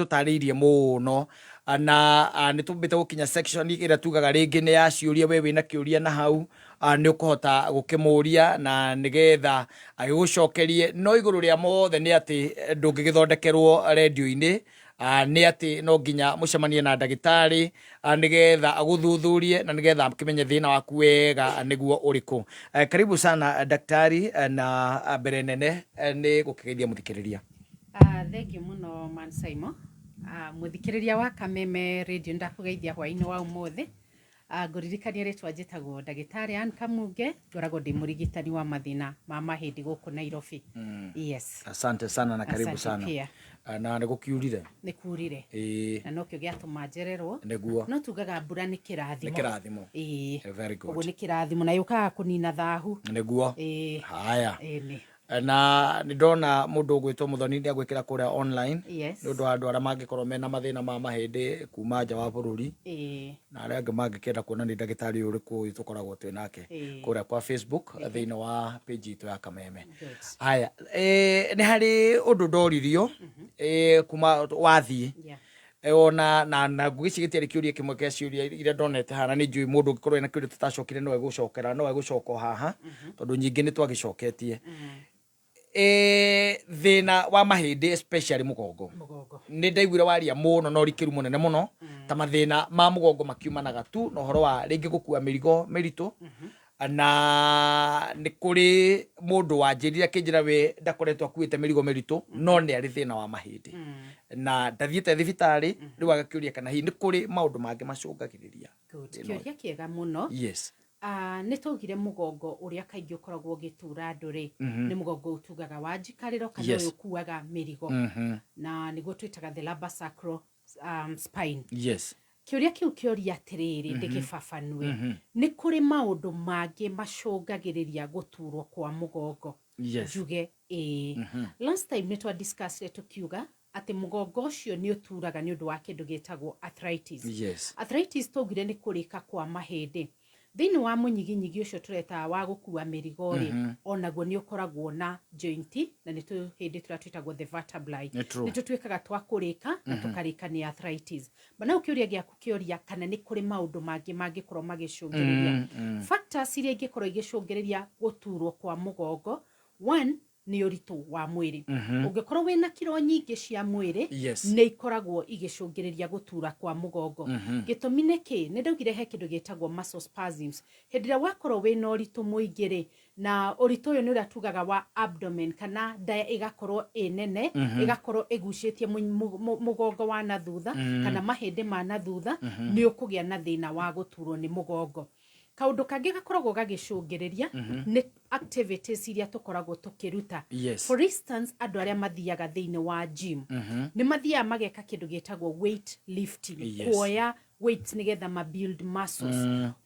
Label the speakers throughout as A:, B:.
A: Tũtarĩirie mũno na nĩ tũmbĩte gũkinya section ĩrĩa tugaga rĩngĩ nĩ ya ciũria. We wĩna kĩũria na hau nĩ ũkũhota gũkĩmũria na nĩgetha agĩgũcokerie. No igũrũ rĩa mothe nĩ atĩ ndũngĩgĩthondekerwo rendio-inĩ, nĩ atĩ no nginya mũcemanie na ndagĩtarĩ nĩgetha agũthuthurie na nĩgetha akĩmenye thĩna waku wega nĩguo ũrĩkũ. Karibu sana daktari, na mbere nene nĩ gũkĩgeithia mũthikĩrĩria.
B: Thengiũ mũno, Man Saimo. Mũthikĩrĩria wa Kameme Radio, ndakũgeithia hwaĩ-inĩ wa ũmũthĩ. Ngũririkania rĩtwa njĩtagwo ndagĩtarĩ Ann Kamunge, ngoragwo ndĩ mũrigitani wa mathĩna ma mahĩndĩ gũkũ Nairobi. Yes.
A: Asante sana na karibu
B: Asante
A: sana.
B: Pia.
A: Na nĩ gũkiurire.
B: Nĩ kurire. Na nokĩo gĩatũma njererwo. No tugaga mbura nĩ kĩrathimo.
A: Nĩ kĩrathimo.
B: Ĩĩ.
A: Very good.
B: Ũguo nĩ kĩrathimo na yũkaga kũnina thahu.
A: Nĩguo.
B: Ĩĩ.
A: Haya.
B: Ĩĩ nĩ.
A: Na nĩ ndona mũndũ ũgwĩtwo Mũthoni nĩ agwĩkĩra kũrĩa online
B: Yes.
A: nĩ ũndũ wa andũ arĩa mangĩkorwo mena mathĩna ma mahĩndĩ kuma nja wa bũrũri na arĩa angĩ mangĩkĩenda kuona nĩ ndagĩtarĩ ũrĩkũ ũyũ tũkoragwo twĩ nake kũrĩa kwa Facebook thĩinĩ wa page itũ ya Kameme.
B: Good.
A: Haya, nĩ harĩ ũndũ ndoririo kuma wathiĩ ona na ngwĩciria gĩtiarĩ kĩũria kĩmwe kĩa ciũria iria ndonete haha, na nĩ njũĩ mũndũ ũngĩkorwo ena kĩũria tũtacokire no egũcokera, no egũcoka o haha tondũ nyingĩ nĩ twagĩcoketie. Thĩna wa mahĩndĩ, especially mũgongo.
B: Mũgongo.
A: Nĩ ndaiguire waria mũno na ũrikĩru mũnene mũno ta mathĩna ma mũgongo makiumanaga tu na ũhoro wa rĩngĩ gũkua mĩrigo mĩritũ, na nĩ kũrĩ mũndũ wanjĩrire akĩnjĩra we ndakoretwo akuĩte mĩrigo mĩritũ no nĩ arĩ thĩna wa mahĩndĩ na ndathiĩte thibitarĩ. Rĩu agakĩũria kana hihi nĩ kũrĩ maũndũ mangĩ macũngagĩrĩria.
B: Good. Kĩũria kĩega mũno. Nĩ twaugire mũgongo ũrĩa kaingĩ ũkoragwo ũgĩtura andũ rĩ, nĩ mũgongo ũtugaga wa njikarĩro kana ũyũ ũkuaga mĩrigo, na nĩguo twĩtaga the lumbar sacral spine. Kĩũria kĩu kĩoria atĩrĩrĩ, ndĩgĩbabanue, nĩ kũrĩ maũndũ mangĩ macũngagĩrĩria gũturwo kwa mũgongo? Njuge ĩĩ. Last time nĩ twa discussire tũkiuga atĩ mũgongo ũcio nĩ ũturaga nĩ ũndũ wa kĩndũ gĩtagwo arthritis. Arthritis twaugire nĩ kũrĩka kwa mahĩndĩ thĩinĩ wa mũnyiginyigi ũcio tũretaga wa gũkua mĩrigo rĩ, onaguo nĩ ũkoragwo na joint na nĩ tũhĩndĩ tũrĩa twĩtagwo the vertebrae.
A: Nĩ true.
B: Nĩ tũtuĩkaga twa kũrĩka na tũkarĩka nĩ arthritis. But now kĩũria gĩaku kĩoria kana nĩ kũrĩ maũndũ mangĩ mangĩkorwo magĩcũngĩrĩria. Factors iria ingĩkorwo igĩcũngĩrĩria gũturwo kwa mũgongo, one nĩ ũritũ wa mwĩrĩ. Ũngĩkorwo wĩna kiro nyingĩ cia mwĩrĩ, nĩ ikoragwo igĩcũngĩrĩria gũtura kwa mũgongo. Gĩtũmi nĩ kĩ? Nĩ ndaugire he kĩndũ gĩtagwo muscle spasms. Hĩndĩ ĩrĩa wakorwo wĩna ũritũ mũingĩ rĩ, na ũritũ ũyũ nĩ ũrĩa tugaga wa abdomen kana nda ĩgakorwo ĩ nene, ĩgakorwo ĩgucĩtie mũgongo wa na thutha kana mahĩndĩ ma na thutha, nĩ ũkũgĩa na thĩna wa gũturwo nĩ mũgongo. Kaũndũ kangĩ gakoragwo gagĩcũngĩrĩria nĩ activities iria tũkoragwo tũkĩruta. For instance, andũ arĩa mathiaga thĩinĩ wa gym nĩ mathiaga mageka kĩndũ gĩtagwo weight lifting, kuoya weights nĩgetha ma build muscles.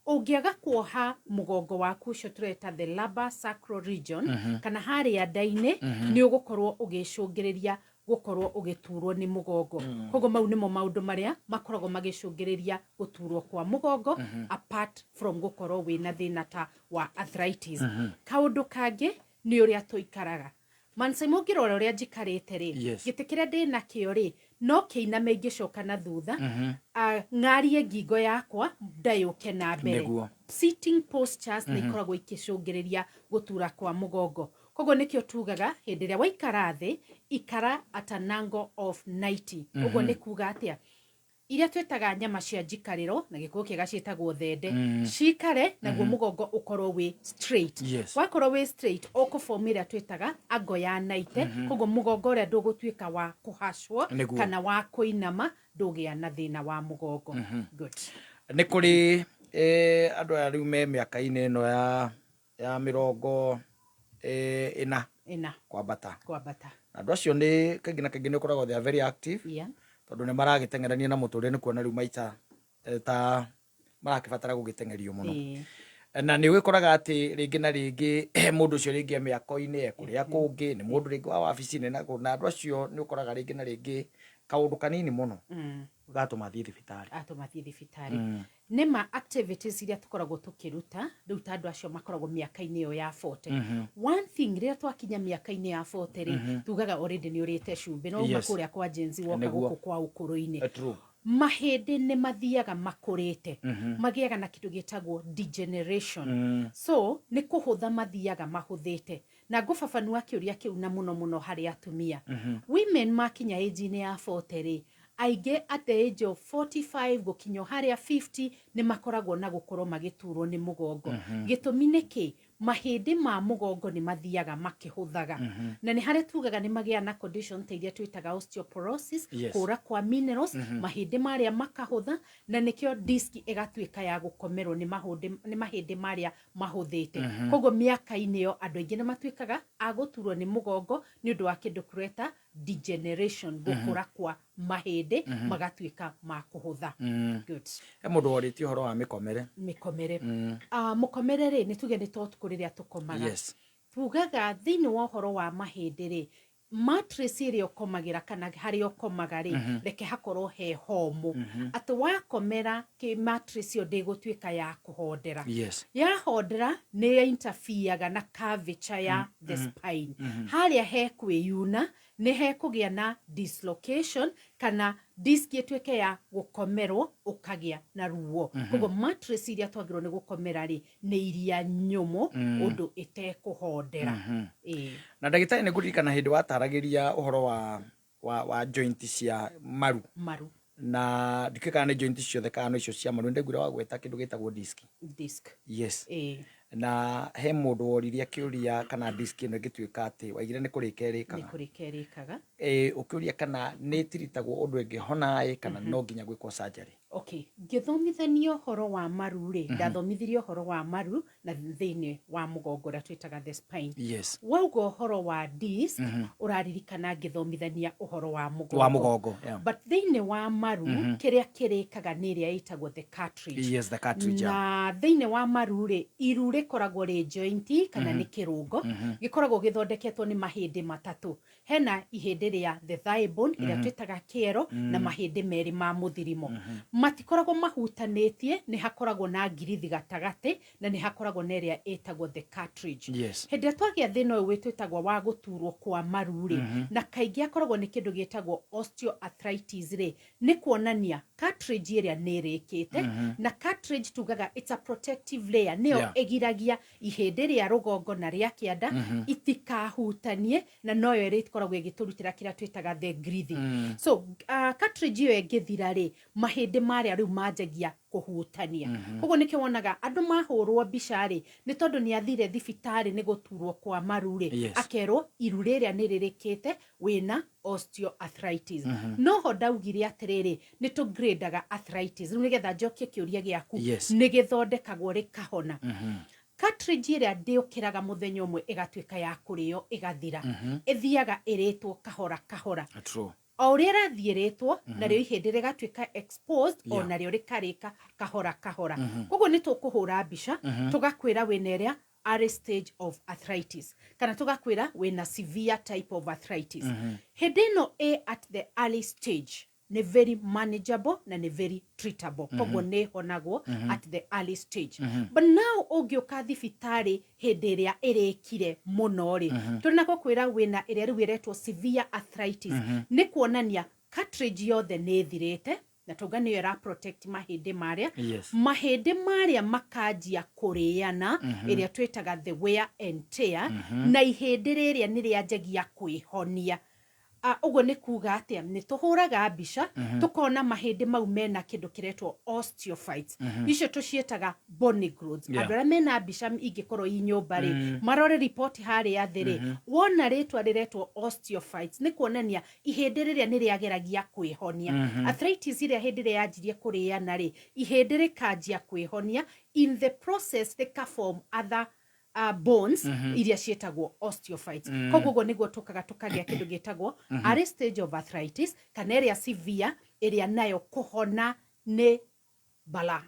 B: Ũngĩaga kuoha mũgongo waku ũcio tũreta the lumbar sacral region kana harĩa nda-inĩ, nĩ ũgũkorwo ũgĩcũngĩrĩria gũkorwo ũgĩturwo nĩ mũgongo. Koguo mau nĩmo maũndũ marĩa makoragwo magĩcũngĩrĩria gũturwo kwa mũgongo apart from gũkorwo wĩna thĩna ta wa arthritis. Kaũndũ kangĩ nĩ ũrĩa tũikaraga. Mansaimo, ũngĩrora ũrĩa njikarĩte rĩ, gĩtĩ kĩrĩa ndĩ nakĩo rĩ, no kĩiname ingĩcoka na thutha, ng'arie ngingo yakwa ndayũke na mbere. Sitting postures nĩ ikoragwo ikĩcũngĩrĩria gũtura kwa mũgongo. Koguo nĩkĩo tugaga hĩndĩ ĩrĩa waikara thĩ, ikara at an angle of 90. Ũguo nĩ kuga atĩa? Iria twĩtaga nyama cia njikarĩro na Gĩkũyũ kĩega ciĩtagwo thende, cikare naguo mũgongo ũkorwo wĩ straight. Wakorwo wĩ straight, ũkũform ĩrĩa twĩtaga angle ya 90. Koguo mũgongo ũrĩa ndũgũtuĩka wa kũhacwo kana wa kũinama, ndũgĩa na thĩna wa mũgongo. Good.
A: Nĩ kũrĩ andũ aya rĩu me mĩaka-inĩ ĩno ya 40
B: Ĩna.
A: kwambata.
B: Kwambata.
A: Na andũ acio nĩ kaingĩ na kaingĩ nĩ ũkoragwo they are very active tondũ nĩ maragĩteng'erania na mũtũrĩre, nĩ kuona rĩu maica ta marakĩbatara gũgĩteng'erio mũno. Na nĩ ũgĩkoraga atĩ rĩngĩ na rĩngĩ mũndũ ũcio rĩngĩ e mĩako-inĩ, e kũrĩa kũngĩ, nĩ mũndũ rĩngĩ wa wabici-inĩ na andũ acio nĩ ũkoraga rĩngĩ na rĩngĩ Kaũndũ kanini mũno gatũma thiĩ thibitarĩ.
B: Atũma thiĩ thibitarĩ. Nĩ ma activities iria tũkoragwo tũkĩruta rĩu, ta andũ acio makoragwo mĩaka-inĩ ĩyo ya 40. One thing, rĩrĩa twakinya mĩaka-inĩ ya 40 rĩ, tugaga already nĩ ũrĩte cumbĩ, no uma kũrĩa kwa Gen Z woka gũkũ kwa ũkũrũ-inĩ. Mahĩndĩ nĩ mathiaga makũrĩte, magĩaga na kĩndũ gĩtagwo degeneration, so nĩ kũhũtha mathiaga mahũthĩte. Na ngũbabanua kĩũria kĩu na mũno mũno harĩ atumia. Women makinya age-inĩ ya 40 rĩ, aingĩ at the age of 45 gũkinya harĩa 50 nĩ makoragwo na gũkorwo magĩturwo nĩ mũgongo. Gĩtũmi nĩ kĩ? Mahĩndĩ ma mũgongo nĩ mathiaga makĩhũthaga, na nĩ harĩa tugaga nĩ magĩaga na condition ta iria twĩtaga osteoporosis, kũra kwa minerals, mahĩndĩ marĩa makahũtha, na nĩkĩo disk ĩgatuĩka ya gũkomerwo nĩ mahũndĩ, nĩ mahĩndĩ marĩa mahũthĩte. Koguo mĩaka-inĩ ĩyo andũ aingĩ nĩ matuĩkaga a gũturwo nĩ mũgongo nĩ ũndũ wa kĩndũ kũreta degeneration, gũkũra kwa mahĩndĩ magatuĩka ma kũhũtha. Good.
A: He mũndũ worĩtie ũhoro wa mĩkomere.
B: Mĩkomere. Ah, mũkomere rĩ, nĩ tuge nĩ ta ũtukũ rĩrĩa tũkomaga. Tugaga thĩinĩ wa ũhoro wa mahĩndĩ rĩ, mattress ĩrĩa ũkomagĩra kana harĩa ũkomaga rĩ, reke hakorwo he homũ, atĩ wakomera kĩ mattress ĩyo ndĩgũtuĩka ya kũhondera. Yahondera nĩ interferega na curvature ya the spine. Harĩa he kwĩyuna, nĩ hekũgĩa na dislocation kana disk ĩtuĩke ya gũkomerwo, ũkagĩa na ruo. Koguo mattress iria twagĩrĩirwo nĩ gũkomera rĩ, nĩ iria nyũmũ ũndũ ĩtekũhondera. Ĩĩ.
A: Na ndagĩtarĩ, nĩ ngũririkana hĩndĩ wataragĩria ũhoro wa joint cia maru.
B: Maru.
A: Na ndikĩũĩ kana nĩ joint ciothe kana no icio cia maru, nĩ wagweta kĩndũ gĩtagwo disk.
B: Disk.
A: Yes.
B: Ĩĩ.
A: Na he mũndũ woririe akĩũria kana disk ĩno ĩngĩtuĩka atĩ waigire nĩ kũrĩka
B: nĩ
A: ĩrĩkaga.
B: Kũrĩka ĩrĩkaga.
A: Ĩ, ũkĩũria kana nĩ ĩtiritagwo ũndũ ĩngĩhona ĩ kana no nginya gwĩkwo surgery.
B: Okay, ngĩthomithania ũhoro wa maru rĩ, ndathomithirie ũhoro wa maru na thĩinĩ wa mũgongo ũrĩa twĩtaga the spine. Wauga ũhoro wa disc, ũraririkana ngĩthomithania ũhoro wa mũgongo.
A: Wa mũgongo, yeah.
B: But thĩinĩ wa maru, kĩrĩa kĩrĩkaga nĩ ĩrĩa ĩtagwo the cartridge.
A: Yes, the cartridge, yeah.
B: Na thĩinĩ wa maru rĩ, iru rĩkoragwo rĩ joint kana nĩ kĩrũngo gĩkoragwo gĩthondeketwo nĩ mahĩndĩ matatũ. Hena ihĩndĩ rĩa the thigh bone ĩrĩa twĩtaga kĩero, na mahĩndĩ merĩ ma mũthirimo matikoragwo mahutanĩtie. Nĩ hakoragwo na ngirithi gatagatĩ, na nĩ hakoragwo na ĩrĩa ĩtagwo the cartridge. Hĩndĩ ĩrĩa twagĩa thĩna ũyũ twĩtagwo wa gũturwo kwa maru rĩ, na kaingĩ akoragwo nĩ kĩndũ gĩtagwo osteoarthritis rĩ, nĩ kuonania cartridge ĩrĩa nĩ ĩrĩkĩte. Na cartridge tugaga it's a protective layer, nĩyo ĩgiragia ihĩndĩ rĩa rũgongo na rĩa kĩanda itikahutanie, na noyo ĩrĩkoragwo ĩgĩtũrutĩra kĩrĩa twĩtaga the ngirithi. So cartridge ĩyo ĩngĩthira rĩ, mahĩndĩ marĩa rĩu manjagia kũhutania. Koguo nĩkĩo wonaga andũ mahũrwo mbica rĩ, nĩ tondũ nĩ athire thibitarĩ nĩ gũturwo kwa maru rĩ, akerwo iru rĩrĩa nĩ rĩrĩkĩte, wĩna osteoarthritis. Noho ndaugire atĩrĩrĩ, nĩ tũgradaga arthritis. Rĩu nĩgetha njokie kĩũria gĩaku, nĩ gĩthondekagwo rĩkahona. Cartridge ĩrĩa ndĩũkĩraga mũthenya ũmwe ĩgatuĩka ya kũrĩo ĩgathira, ĩthiaga ĩrĩtwo kahora kahora. O ũrĩa ĩrathiĩ ĩrĩtwo, narĩo ihĩndĩ rĩgatuĩka exposed, o narĩo rĩkarĩka kahora kahora. Koguo nĩ tũkũhũra mbica, tũgakwĩra wĩna ĩrĩa early stage of arthritis kana tũgakwĩra wĩna severe type of arthritis. Hĩndĩ ĩno ĩ at the early stage nĩ very manageable na nĩ very treatable, koguo nĩ ĩhonagwo at the early stage. But now ũngĩũka thibitarĩ hĩndĩ ĩrĩa ĩrĩkire mũno rĩ, tũrĩ na gũkwĩra wĩna ĩrĩa rĩu ĩretwo severe arthritis, nĩ kuonania cartridge yothe nĩ ĩthirĩte, na tauga nĩyo ĩra protect mahĩndĩ marĩa. Mahĩndĩ marĩa makanjia kũrĩana, ĩrĩa twĩtaga the wear and tear, na ihĩndĩ rĩrĩa nĩ rĩanjagia kwĩhonia. Ũguo nĩ kuga atĩa? Nĩ tũhũraga mbica tũkona mahĩndĩ mau mena kĩndũ kĩretwo osteophytes, icio tũciĩtaga bony growths. Andũ arĩa mena mbica ingĩkorwo i nyũmba rĩ, marore riboti harĩa thĩ rĩ, wona rĩtwa rĩretwo osteophytes, nĩ kuonania ihĩndĩ rĩrĩa nĩ rĩageragia kwĩhonia. Arthritis ĩrĩa hĩndĩ ĩrĩa yanjirie kũrĩana rĩ, ihĩndĩ rĩkanjia kwĩhonia, in the process rĩka form other bones iria ciĩtagwo osteophytes. Koguo ũguo nĩguo tũkaga tũkagĩa kĩndũ gĩtagwo early stage of arthritis kana ĩrĩa severe, ĩrĩa nayo kũhona nĩ bala.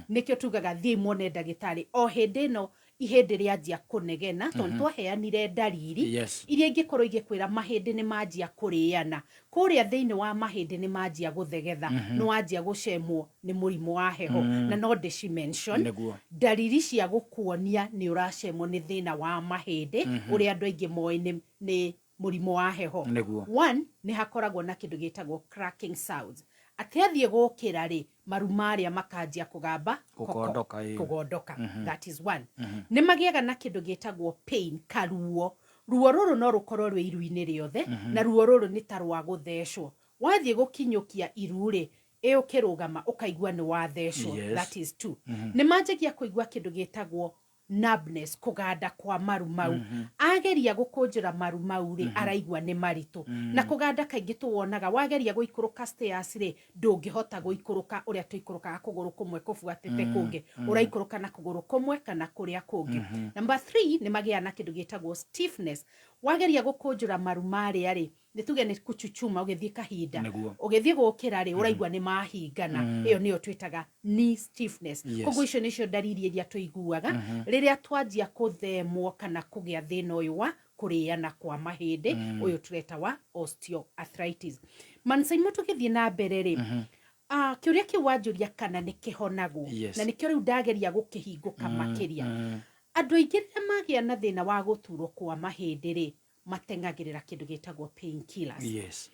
B: Nĩkĩo tugaga thiĩ muone ndagĩtarĩ o hĩndĩ ĩno. Ihĩndĩ rĩanjia kũnegena, tondũ twaheanire ndariri iria ingĩkorwo igĩkwĩra mahĩndĩ nĩ manjia kũrĩana kũrĩa thĩinĩ wa mahĩndĩ, nĩ manjia gũthegetha, nĩ wanjia gũcemwo nĩ mũrimũ wa heho, na no ndĩci mention. Ndariri cia gũkuonia nĩ ũracemwo nĩ thĩna wa mahĩndĩ, ũrĩa andũ aingĩ moĩ nĩ mũrimũ wa heho. One, nĩ hakoragwo na kĩndũ gĩtagwo cracking sounds, atĩ athiĩ gũkĩra rĩ, maru marĩa makanjia kũgamba.
A: Kũgondoka, ĩĩ.
B: Kũgondoka, that is one. Nĩ magĩaga na kĩndũ gĩtagwo pain, karuo. Ruo rũrũ no rũkorwo rwĩ iru-inĩ rĩothe, na ruo rũrũ nĩ ta rwa gũthecwo. Wathiĩ gũkinyũkia iru rĩ, ĩ ũkĩrũgama ũkaigua nĩ wathecwo. That is two. Nĩ manjagia kũigua kĩndũ gĩtagwo numbness, kũganda kwa maru mau. Ageria gũkũnjũra maru mau rĩ, araigua nĩ maritũ. Na kũganda kaingĩ tũwonaga wageria gũikũrũka stairs rĩ, ndũngĩhota gũikũrũka ũrĩa tũikũrũkaga kũgũrũ kũmwe kũbuatĩte kũngĩ, ũraikũrũka na kũgũrũ kũmwe kana kũrĩa kũngĩ. Number three, nĩ magĩaga na kĩndũ gĩtagwo stiffness. Wageria gũkũnjũra maru marĩa rĩ, nĩ tuge nĩ kuchuchuma, ũgĩthiĩ kahinda, ũgĩthiĩ gũkĩra rĩ, ũraigua nĩ mahingana. Ĩyo nĩyo twĩtaga knee stiffness. Koguo icio nĩcio ndariri iria tũiguaga rĩrĩa twanjia kũthemwo kana kũgĩa thĩna ũyũ wa kũrĩana kwa mahĩndĩ, ũyũ tũreta wa osteoarthritis. Mansaimo, tũgĩthiĩ na mbere rĩ, kĩũria kĩu wanjũria kana nĩ kĩhonagwo, na nĩkĩo rĩu ndageria gũkĩhingũka makĩria. Andũ aingĩ rĩrĩa magĩa na thĩna wa gũturwo kwa mahĩndĩ rĩ, mateng'agĩrĩra kĩndũ gĩtagwo painkillers.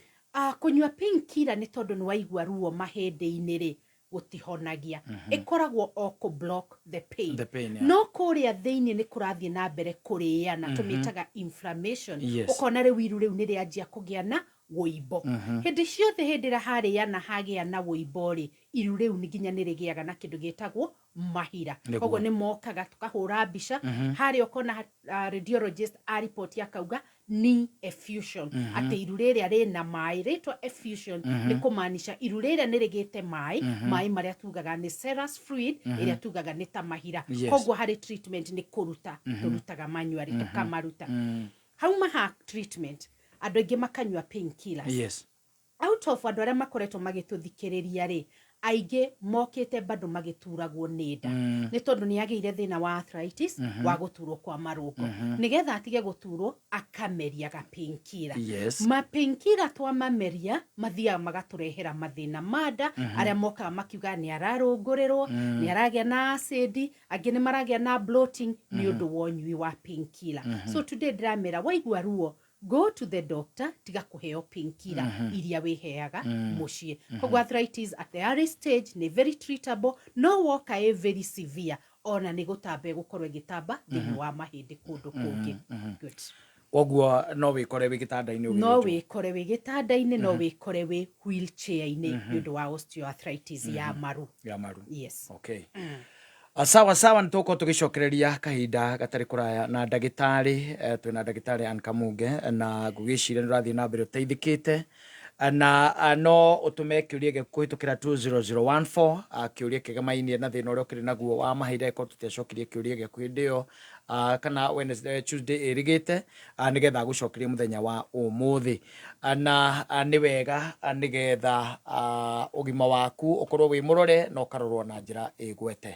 B: Kũnyua painkiller nĩ tondũ nĩ waigua ruo mahĩndĩ-inĩ rĩ, gũtihonagia. Ĩkoragwo o kũ block the pain.
A: The pain, yeah.
B: No kũrĩa thĩinĩ nĩ kũrathiĩ na mbere kũrĩana, tũmĩtaga inflammation. Ũkona rĩu iru rĩu nĩ rĩanjia kũgĩa na wũimbo. Hĩndĩ ciothe, hĩndĩ ĩrĩa harĩana hagĩa na wũimbo rĩ, iru rĩu nĩ nginya nĩ rĩgĩaga na kĩndũ gĩtagwo mahira. Koguo nĩ mokaga tũkahũra mbica harĩa, ũkona radiologist aripoti akauga knee effusion, atĩ iru rĩrĩa rĩna maĩ. Rĩtwa effusion nĩ kũmaanisha iru rĩrĩa nĩ rĩgĩte maĩ, maĩ marĩa tugaga nĩ serous fluid, ĩrĩa tugaga nĩ ta mahira. Koguo harĩ treatment nĩ kũruta tũrutaga manyuarĩ, tũkamaruta. Hauma ha treatment, andũ aingĩ makanyua painkillers. Out of andũ arĩa makoretwo magĩtũthikĩrĩria rĩ, aingĩ mokĩte bado magĩturagwo nĩ nda, nĩ tondũ nĩ agĩire thĩna wa arthritis, wa gũturwo kwa marũngo. Nĩgetha atige gũturwo, akameria ga painkiller. Ma painkiller twamameria mathiaga magatũrehera mathĩna ma nda, arĩa mokaga makiuga nĩ ararũngũrĩrwo, nĩ aragĩa na acid, angĩ nĩ maragĩa na bloating nĩ ũndũ wa ũnyui wa painkiller. So today ndĩramera, waigua ruo, go to the doctor, tiga kũheo painkiller iria wĩheaga mũciĩ. Koguo arthritis at the early stage nĩ very treatable, no woka ĩ very severe, ona nĩ gũtamba ĩgũkorwo ĩgĩtamba thĩinĩ wa mahĩndĩ kũndũ kũngĩ. Good.
A: Koguo no wĩkore wĩ gĩtanda-inĩ
B: No
A: ũgĩthĩnjwo.
B: Wĩkore wĩ gĩtanda-inĩ, no wĩkore wĩ wheelchair-inĩ nĩ ũndũ wa osteoarthritis ya maru.
A: Ya maru.
B: Yes.
A: Okay. Sawa sawa, nĩ tũgũkorwo tũgĩcokereria kahinda gatarĩ kũraya na ndagĩtarĩ. Twĩna ndagĩtarĩ Ann Kamunge, na ngũgĩciria nĩ ũrathiĩ na mbere ũteithĩkĩte. Na no ũtũme kĩũria gĩaku kũhĩtũkĩra 20014, kĩũria kĩgemainie na thĩna ũrĩa ũkĩrĩ naguo wa mahinda, ĩkorwo tũtiacokirie kĩũria gĩaku hĩndĩ ĩyo, kana Wednesday, Tuesday ĩrĩgĩte, nĩgetha agũcokerie mũthenya wa ũmũthĩ. Na nĩ wega, nĩgetha ũgima waku ũkorwo wĩ mũrore na ũkarorwo na njĩra ĩgwete.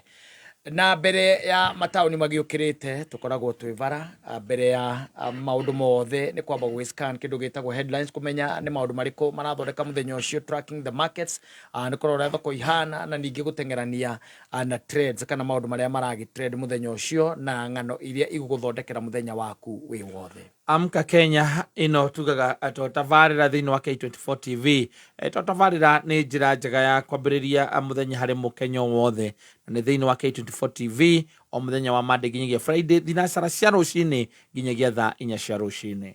A: Na mbere ya mataũni magĩũkĩrĩte, tũkoragwo twĩ bara. Mbere ya maũndũ mothe nĩ kwamba gwĩ scan kĩndũ gĩtagwo headlines, kũmenya nĩ maũndũ marĩkũ marathondeka mũthenya ũcio, tracking the markets, nĩ kũrora ũrĩa thoko ihana, na ningĩ gũteng'erania na trends kana maũndũ marĩa maragĩ trend mũthenya ũcio, na ng'ano iria igũgũthondekera mũthenya waku wĩ wothe.
C: Amka Kenya ĩno tugaga to tabarĩra thĩinĩ wa K24 TV. To tabarĩra nĩ njĩra njega ya kwambĩrĩria mũthenya harĩ mũkenya o wothe, na nĩ thĩinĩ wa K24 TV o mũthenya wa Monday nginyagia Friday, thinacara cia rũcinĩ nginyagia thaa 4 cia rũcinĩ.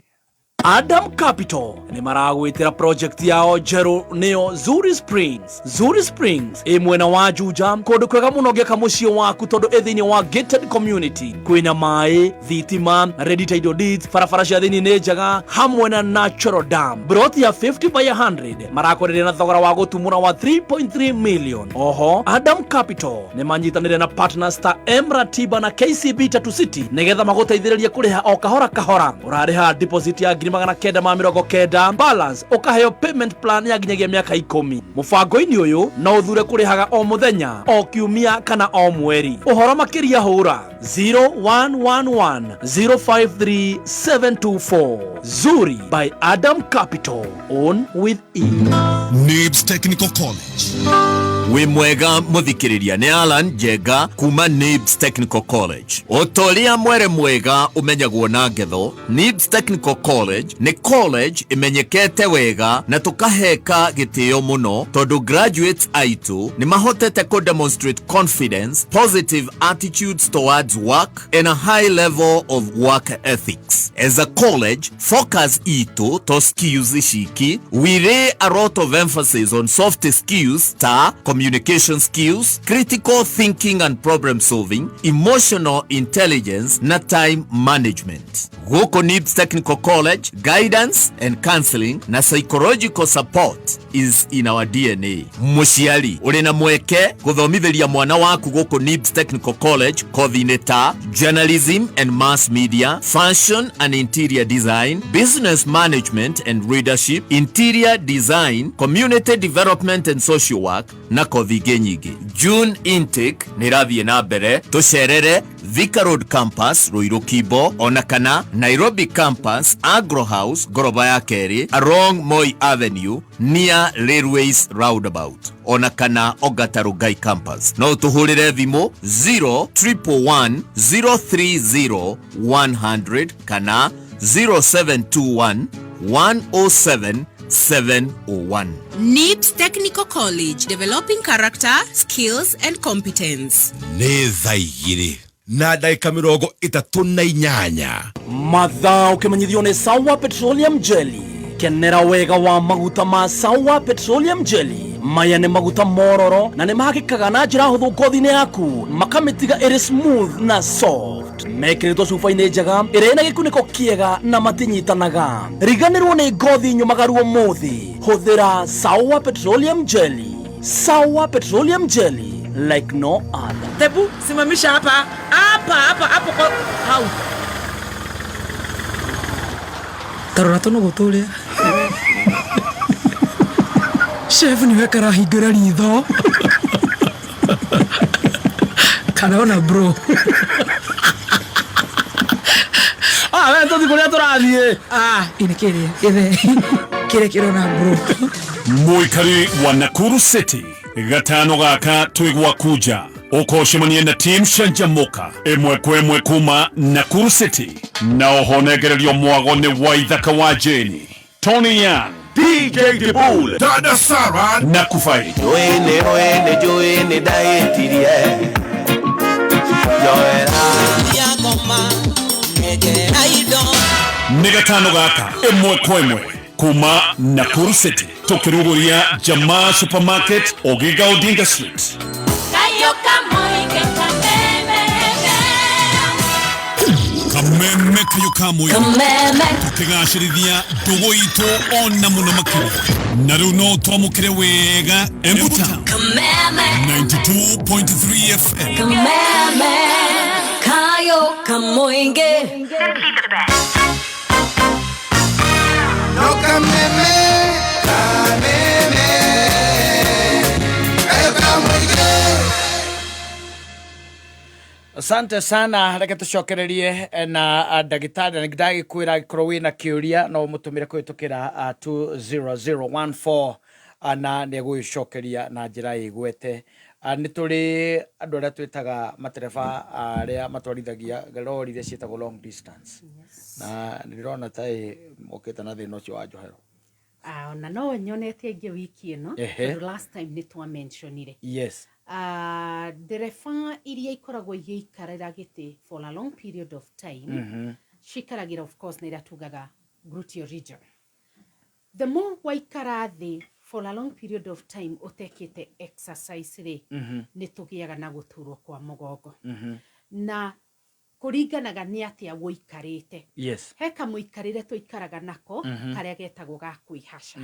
D: Adam Capital nĩ maragwĩtĩra project yao njerũ, nĩyo Zuri Springs. Zuri Springs ĩ mwena wa Juja, kũndũ kwega mũno ũngĩaka mũciĩ waku, tondũ ĩ thĩinĩ wa gated community, kwĩna maĩ, thitima, ready title deeds, barabara cia thĩinĩ nĩ njega, hamwe na natural dam. Broti ya 50 by 100 marakwereria na thogora wa gũtumũra wa 3.3 million. Oho Adam Capital nĩ manyitanĩre na partners ta M Ratiba na KCB Tatu City nĩgetha magũteithĩrĩrie kũrĩha o kahora kahora. Ũrarĩha deposit ya ngiri 990, balance ũkaheo payment plan ya nginyagia mĩaka 10. Mũbango-inĩ ũyũ no ũthure kũrĩhaga o mũthenya, o kiumia kana o mweri. Ũhoro makĩria hũra 0111 053 724. Zuri by Adam Capital, own with E.
E: NIBS Technical College.
F: Wĩ mwega mũthikĩrĩria, nĩ Alan Njenga kuma NIBS Technical College. O ta ũrĩa mwere mwega ũmenyagwo na ngetho, NIBS Technical College nĩ college ĩmenyekete wega na tũkaheka gĩtĩo mũno tondũ graduates aitũ nĩ mahotete kũ demonstrate confidence, positive attitudes towards work and a high level of work ethics. As a college, focus itũ to skills ciki, we lay a lot of emphasis on soft skills ta communication skills, critical thinking and problem solving, emotional intelligence na time management. Gũkũ NIBS Technical College, guidance and counseling na psychological support is in our DNA. Mũciari ũrĩ na mweke gũthomithĩria mwana waku gũkũ NIBS Technical College kothi-inĩ ta journalism and mass media, fashion and interior design, business management and leadership, interior design, community development and social work na kothi ingĩ nyingĩ. June intake nĩ ĩrathiĩ na mbere, tũcerere Thika Road Campus, Ruiru Kimbo, ona kana Nairobi Campus, Agro House, ngoroba ya kerĩ, along Moi Avenue, near Railways Roundabout, ona kana Ongata Rongai Campus. No ũtũhũrĩre thimũ 0111 030 100 kana 0721 107 701.
G: NIBS Technical College, developing character, skills and competence.
E: Nĩ thaa 2 na ndagĩka 38.
D: Mathaa ũkĩmenyithio nĩ Sawa Petroleum Jelly. Kenera wega wa maguta ma Sawa Petroleum Jelly. Maya nĩ maguta mororo na nĩ mahakĩkaga na njĩra hũthũ ngothi-inĩ yaku, makamĩtiga ĩrĩ smooth na soft. Mekĩrĩtwo cuba-inĩ njega ĩrĩa ĩna gĩkunĩko kĩega na matinyitanaga. Riganĩrwo nĩ ngothi nyũmagaru ũmũthĩ, hũthĩra Sawa Petroleum Jelly. Sawa Petroleum Jelly, like no other.
H: Tebu, simamisha hapa hapa hapa hapo kwa hau.
I: Tarora tũnũgũ tũrĩa. Chef nĩwe karahingũra ritho. Karona bro.
D: Ah, we tũthiĩ kũrĩa tũrathiĩ.
I: Ah, ini kĩrĩa gĩthe kĩrĩa kĩrona bro.
J: Mũikari wa Nakuru City, gatano gaka twĩ gwaku nja, ũkocemania na team Canjamuka ĩmwe kwa ĩmwe kuma Nakuru City, na oho nengererio mwago nĩ Waithaka wa Jeni, Tony Young,
E: DJ Dibul, Dada Sara
J: na Kufai.
K: Joene oene joene daetirie Joera.
J: Nĩ gatano gaka ĩmwe kwa ĩmwe kuma Nakuru City, tũkĩrugũria Jamaa Supermarket, Oginga Odinga Street. Kameme kayo kamwe tukigacĩrithia ndũgũ itũ ona mũno makĩria, na rĩu no twamũkĩre wega Embu Town 92.3 FM.
G: Kameme, kayo kamoinge.
K: No kameme, kameme, kayo kamoinge.
A: Asante sana, reke tũcokererie na ndagĩtarĩ, na ndagĩkwĩra angĩkorwo wĩna kĩũria no ũmũtũmĩre kũhĩtũkĩra 20014 na nĩ egũgĩcokeria na njĩra ĩgwete. Nĩ tũrĩ andũ arĩa twĩtaga matereba arĩa matwarithagia rori iria ciĩtagwo long distance, na nĩ ndĩrona ta mokĩte na thĩna ũcio wa njohero.
B: Ah, ona no nyonete aingĩ wiki ĩno tondũ last time nĩ twa mentionire. Ndereba iria ikoragwo igĩikarĩra gĩtĩ for a long period of time, cikaragĩra of course na iria tugaga gluteal region. The more waikara thĩ for a long period of time ũtekĩte exercise rĩ, nĩ tũgĩaga na gũturwo kwa mũgongo. Na kũringanaga nĩ atĩa wũikarĩte. He kamũikarĩre tũikaraga nako karĩa getagwo ga kwĩhaca.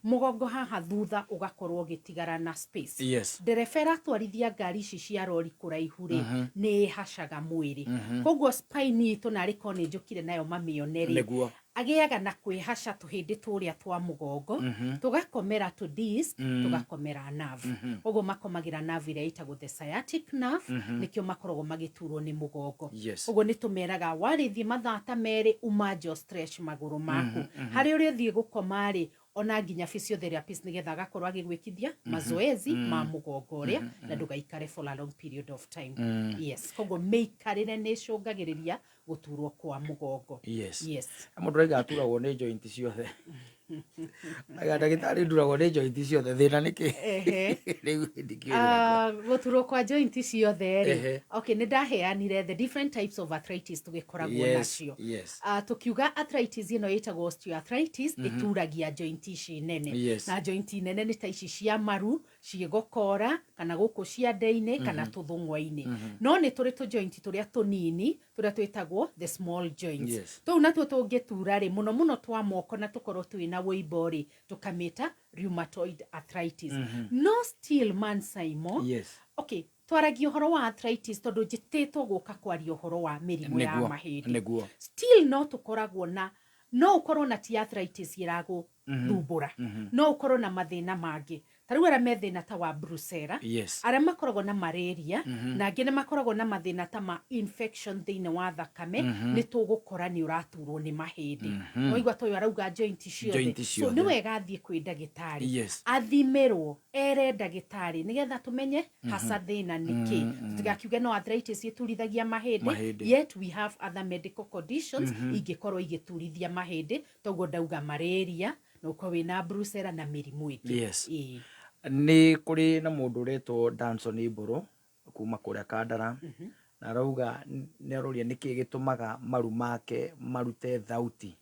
B: Mũgongo haha thutha ũgakorwo ũgĩtigara na space. Ndereba ĩratwarithia ngari ici cia rori kũraihu rĩ, nĩ ĩhacaga mwĩrĩ. Koguo spine itũ narĩ korwo nĩ njũkire nayo mamĩone rĩ, Agĩaga na kwĩhaca tũhĩndĩ tũrĩa twa mũgongo, tũgakomera tũ disc, tũgakomera nerve. Ũguo makomagĩra nerve ĩrĩa ĩtagwo the sciatic nerve, nĩkĩo makoragwo magĩturwo nĩ mũgongo. Ũguo nĩ tũmeraga warĩthiĩ mathaa ta 2 uma nja stretch magũrũ maku. Harĩ ũrĩa ũthiĩ gũkoma rĩ, ona nginya physiotherapist nĩgetha agakorwo agĩgwĩkithia mazoezi ma mũgongo ũrĩa, na ndũgaikare for a long period of time. Yes, koguo mĩikarĩre nĩ ĩcũngagĩrĩria gũturwo kwa mũgongo. Yes.
A: Mũndũ raiga aturagwo nĩ joint ciothe. Aiga ndagĩtarĩ, nduragwo nĩ joint ciothe, thĩna nĩ kĩ? Rĩu ndikĩũĩ.
B: Ah, gũturwo kwa joint ciothe rĩ, okay, nĩ ndaheanire the different types of arthritis tũgĩkoragwo nacio. Ah, tũkiuga arthritis ĩno ĩtagwo osteoarthritis, ĩturagia joint ici nene. Na joint nene nĩ ta ici cia maru, ciĩgokora, kana gũkũ ciande-inĩ, kana tũthũng'wa-inĩ. No nĩ tũrĩ tũ joint tũrĩa tũnini tũrĩa twĩtagwo the small joints. Tũu natuo tũngĩtura rĩ, mũno mũno twa moko, na tũkorwo twĩna wũimbo rĩ, tũkamĩta rheumatoid arthritis. No still, man Simon, okay, twaragia ũhoro wa arthritis tondũ njĩtĩtwo gũka kwaria ũhoro wa mĩrimũ ya mahĩndĩ. Still no tũkoragwo na, no ũkorwo na ti arthritis ĩragũthumbũra, no ũkorwo na mathĩna mangĩ, ta rĩu arĩa me thĩna ta wa brucella, arĩa makoragwo na malaria, na angĩ nĩ makoragwo na mathĩna ta ma infection thĩinĩ wa thakame, nĩ tũgũkora nĩ ũraturwo nĩ mahĩndĩ. Waigua ta ũyũ arauga joint ciothe.
A: Joint
B: So
A: ciothe.
B: nĩ wega athiĩ kwĩ ndagĩtarĩ, athimĩrwo, ere ndagĩtarĩ nĩgetha tũmenye hasa thĩna nĩ kĩ, tũtigakiuge no arthritis ĩturithagia mahĩndĩ.
A: Mahĩndĩ.
B: Yet we have other medical conditions ingĩkorwo igĩturithia mahĩndĩ, toguo ndauga malaria, na ũkorwo wĩna brucella na mĩrimũ ĩngĩ. Ĩĩ.
A: Nĩ kũrĩ na mũndũ ũretwo Danson Mbũrũ kuma kũrĩa Kandara, na arauga nĩ aroria nĩkĩ gĩtũmaga maru make marute thauti.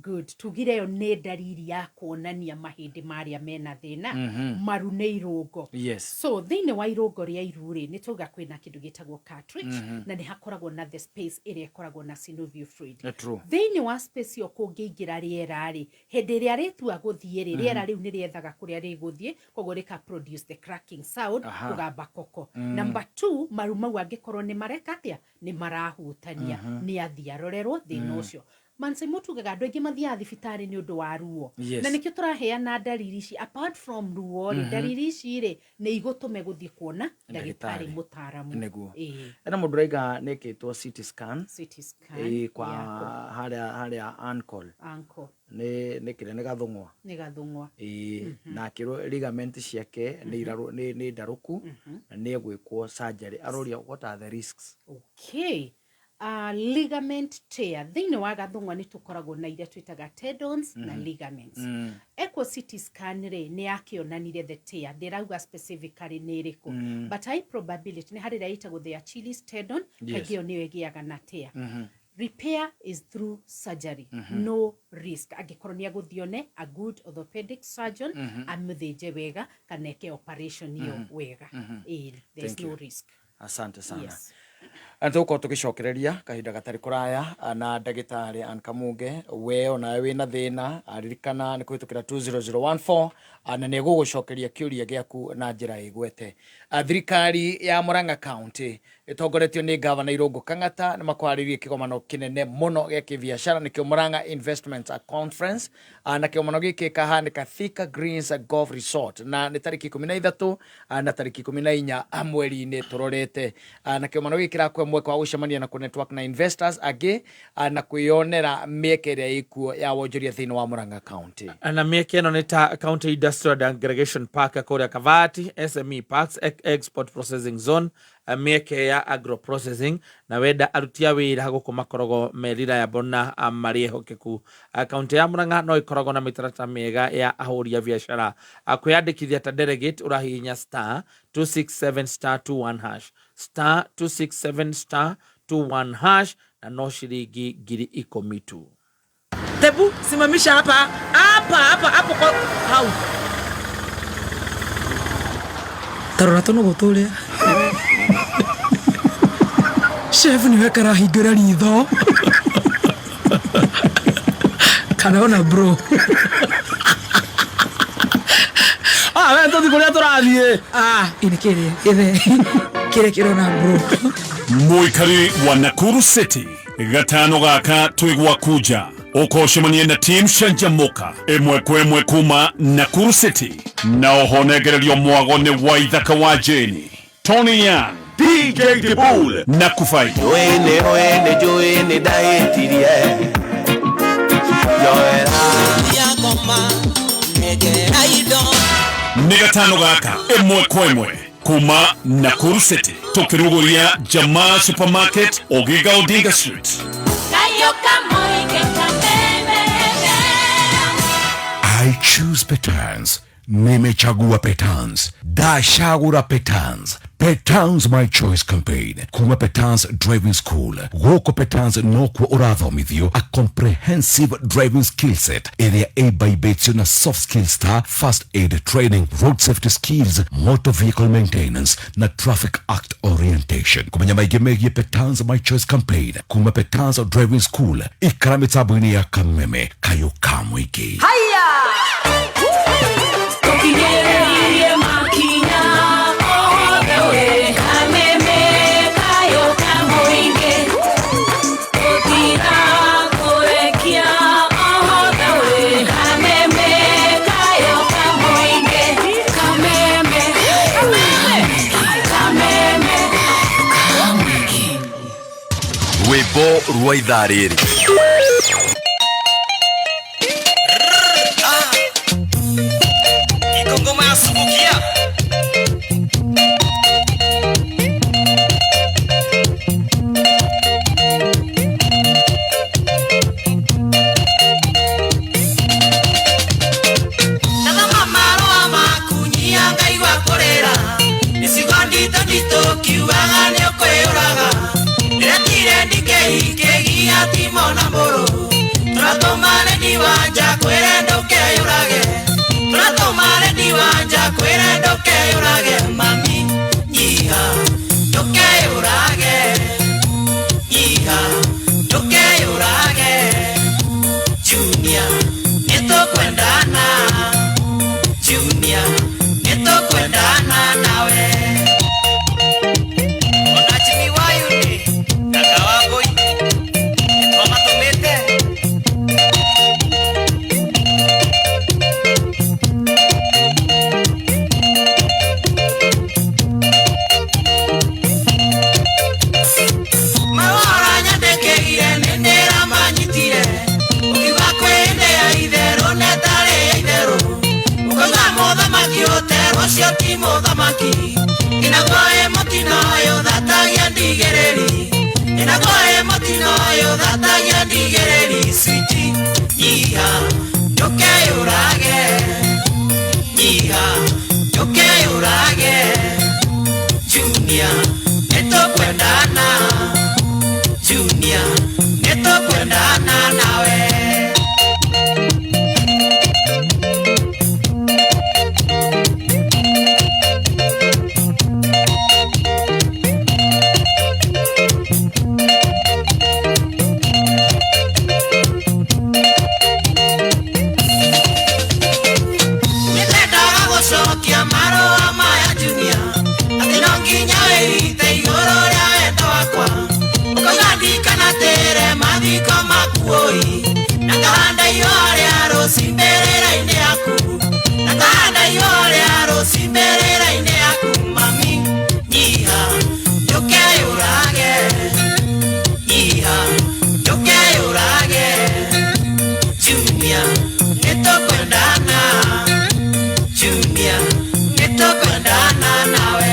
B: Good, tugire ĩyo nĩ ndariri ya kuonania mahĩndĩ marĩa mena thĩna. Maru nĩ irũngo. So thĩinĩ wa irũngo rĩa iru rĩ, nĩ tauga kwĩna kĩndũ gĩtagwo cartilage, na nĩ hakoragwo na the space ĩrĩa ĩkoragwo na synovial fluid. Thĩinĩ wa space ĩyo kũngĩingĩra rĩera rĩ, hĩndĩ ĩrĩa rĩtua gũthiĩ rĩ, rĩera rĩu nĩ rĩethaga kũrĩa rĩgũthiĩ, koguo rĩka produce the cracking sound, kũgamba koko. Number two, maru mau angĩkorwo nĩ mareka atĩa, nĩ marahutania, nĩ athiĩ arorerwo thĩna ũcio. Manse tugaga andũ aingĩ mathiaga thibitarĩ nĩ ũndũ wa ruo. Na nĩkĩo tũraheana ndariri ici. Apart from ruo rĩ, ndariri ici rĩ, nĩ igũtũme gũthiĩ kuona ndagĩtarĩ
A: Ndagĩtarĩ.
B: mũtaaramu. Ĩĩ.
A: Ena mũndũ raiga nĩkĩtwo CT scan.
B: CT scan
A: Kwa
B: ya
A: harĩa ankle.
B: Ankle.
A: Nĩ kĩrĩa nĩ gathũng'wa.
B: Nĩ gathũng'wa.
A: Ĩĩ, na akĩrwo ligament ciake nĩ nĩ ndarũku na nĩ egwĩkwo surgery. Aroria what are the risks?
B: Okay. Ligament tear, thĩinĩ wa gathũng'wa nĩ tũkoragwo na iria twĩtaga tendons na ligaments. Ekwo CT scan rĩ, nĩ yakĩonanire the tear, ndĩrauga specifically nĩ ĩrĩkũ, but high probability nĩ harĩ ĩrĩa ĩtagwo the Achilles tendon. Kaingĩ ĩyo nĩyo ĩgĩaga na tear. Repair is through surgery, no risk angĩkorwo nĩ agũthiĩ one a good orthopedic surgeon, amũthĩnje wega kana eke operation ĩyo wega. Ĩĩ, there is
A: Thank you.
B: no risk.
A: Asante sana.
B: Yes.
A: Na tũgũkorwo tũgĩcokereria kahinda gatarĩ kũraya na ndagĩtarĩ Ann Kamunge. We onawe wĩna thĩna, ririkana nĩ kũhĩtũkĩra 20014, na nĩ egũgũcokeria kĩũria gĩaku na njĩra ĩgwete. Thirikari ya Murang'a County ĩtongoretio nĩ gavana Irũngũ Kang'ata nĩ makwarĩirie kĩgomano kĩnene mũno gĩa kĩbiacara, nĩkĩo Murang'a Investment Conference. Na kĩgomano gĩkĩ gĩkahanĩka Thika Greens Golf Resort, na nĩ tarĩki 13 na tarĩki 14 mweri-inĩ tũrorete. Na kĩgomano gĩkĩ kĩrakũhe mweke wa gũcemania na kũ-network na investors angĩ, na kwĩyonera mĩeke ĩrĩa ĩkuo ya wonjoria thĩinĩ wa Murang'a County.
C: Na mĩeke ĩno nĩ ta County Industrial and Aggregation Park kũrĩa Kavati, SME Parks, Export Processing Zone, mĩeke ya agro processing, na wenda aruti a wĩra gũkũ makoragwo me reliable na marĩ ehokeku. Kaunti ya Murang'a no ĩkoragwo na mĩtaratara mĩega ya ahũri a biacara. Kwĩyandĩkithia ta delegate ũrahihinya *267 *21 hash, *267 *21 hash, na no ciringi 10,000 tu.
H: Tebu, simamisha hapa hapa hapa hapo kwa hau.
I: Tarora tũnũgũ tũrĩa chef nĩwe karahingũra ritho kana ona bro.
D: Ah, we tũthi kũrĩa tũrathiĩ.
I: Ah, ini kĩrĩa gĩthe kĩrĩa kĩrona bro.
J: Mũikari wa Nakuru City, gatano gaka twĩ gwaku nja. Ũkocemanie na team Canjamũka ĩmwe kwa ĩmwe kuma Nakuru City, na oho nengererio mwago nĩ Waithaka wa Jane, Tony Young, DJ Dibul na Kufaito.
K: Joene oene joene daetirie Joera
J: Nĩ gatano gaka ĩmwe kwa ĩmwe kuma Nakuru City, tũkĩrugũria Jamaa Supermarket, Oginga Odinga Street.
E: I choose Petans. Nimechagua Petans. Dashagura Petans. Petans My Choice Campaign. Kuma Petans Driving School. Gũkũ Petans nokuo ũrathomithio a comprehensive driving skill set ĩrĩa ĩmbaibĩtio na soft skills ta first aid training, road safety skills, motor vehicle maintenance na traffic act orientation. Kũmenya maingĩ megiĩ Petans My Choice Campaign kuma Petans Driving School, ikara mĩtambo-inĩ ya Kameme kayũ ka mũingĩ.
L: Tukinyĩrĩirie makinya othe we kameme kayo ka mũingĩ tũtigakũrekia othe we kameme kayo ka mũingĩ kameme kameme ka mũingĩ.
F: Rwĩmbo rwa ithaa rĩrĩ.
K: Ngoma ya subukia. Ndathoma marũa maku nyia ngaigua kũrĩra. Mĩcigo nditũ nditũ kiugaga nĩũkwĩyũraga. Ndĩretire ndikĩhi timo na mũrũ. Tũratũmane ndiwanja kwĩre ndũkeyũrage. Tũratũmane ndiwanja kwĩre ndũkeyũrage. Mami nyiha ndũkeyũrage. Nyiha ndũkeyũrage. Junior nĩtũkwendana. Junior nĩtũkwendana nawe. Ona Jimmy Wayuni kaka wa Ngũi nĩtwamatũmĩte. Marũa nyandĩkĩire nĩ ndĩramanyitire. Ũkiuga kwĩ hĩndĩ ya itherũ na ĩtarĩ ya itherũ. Ũkauga mũthamaki ũterwo ũcio ti mũthamaki. Nginagwo ĩ mũtino ũyũ thatagia ndigĩrĩri. Nginagwo ĩ mũtino ũyũ thatagia ndigĩrĩri. Switi nyiha ndũkeyũrage. Nyiha ndũkeyũrage. Junior nĩtũkwendana. Junior nĩtũkwendana nawe. Nĩndendaga gũcokia marũa maya Junior, atĩ no nginya wĩite igũrũ rĩa wendo wakwa. Ũkauga ndikanatĩre mathiko maku ũi, na ngahanda ihũa rĩa rũci mbĩrĩra-inĩ yaku. Na ngahanda ihũa rĩa rũci mbĩrĩra-inĩ yaku. Mami nyiha ndũkeyũrage. Nyiha ndũkeyũrage. Junior nĩtũkwendana. Junior nĩtũkwendana nawe.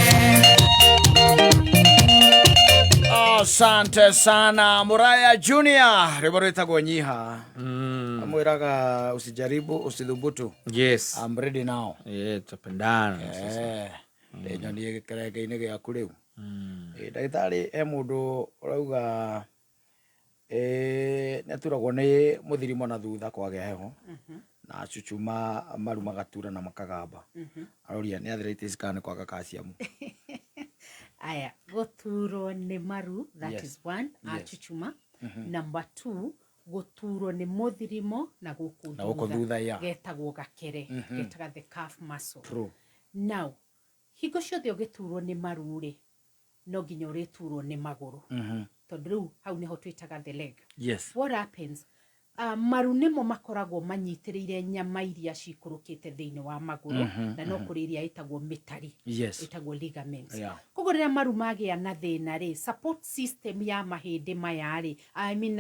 A: Asante sana Muraya Junior, rwĩmbo rwĩtagwo Nyiha. Amwĩraga usijaribu usidhubutu.
C: Yes.
A: I'm ready now.
C: Yeah, tutapendana sasa.
A: Ndĩnyonie gĩkerenge-inĩ gĩaku rĩu. Ndagĩtarĩ he mũndũ ũrauga nĩaturagwo nĩ mũthirimo na thutha kwagĩa heho na cucuma maru magatura na makagamba. Aroria nĩ arthritis kana nĩ kwaga calcium.
B: Aya, gũturwo nĩ maru, that is one, achuchuma. Number two, gũturwo nĩ mũthirimo na gũkũ
A: Na gũkũ thutha, yeah.
B: Getagwo gakere, getaga the calf muscle.
A: True.
B: Now, hingo ciothe ũgĩturwo nĩ maru rĩ, no nginya ũrĩturwo nĩ magũrũ. Tondũ rĩu hau nĩho twĩtaga the leg.
A: Yes.
B: What happens? Maru nĩmo makoragwo manyitĩrĩire nyama iria cikũrũkĩte thĩinĩ wa magũrũ, na no kũrĩ iria ĩtagwo mĩtari, ĩtagwo ligaments. Koguo rĩrĩa maru magĩa na thĩna rĩ, support system ya mahĩndĩ maya rĩ, I mean,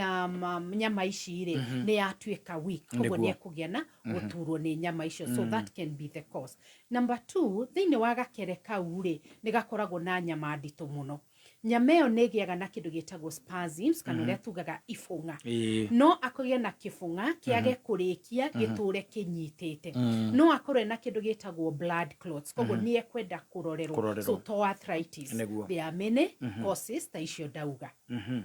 B: nyama ici rĩ, nĩ yatuĩka weak, koguo nĩ ekũgĩa na gũturwo nĩ nyama icio. So that can be the cause. Number two, thĩinĩ wa gakere kau rĩ, nĩ gakoragwo na nyama nditũ mũno. Nyama ĩyo nĩ ĩgĩaga na kĩndũ gĩtagwo spasms, kana ũrĩa tugaga ibũng'a. No akũgĩe na kĩbũng'a kĩage kũrĩkia, gĩtũre kĩnyitĩte. No akorwo na kĩndũ gĩtagwo blood clots, koguo nĩ ekwenda kũrorerwo.
A: Kũrorerwo.
B: So to arthritis, there are many causes ta icio ndauga.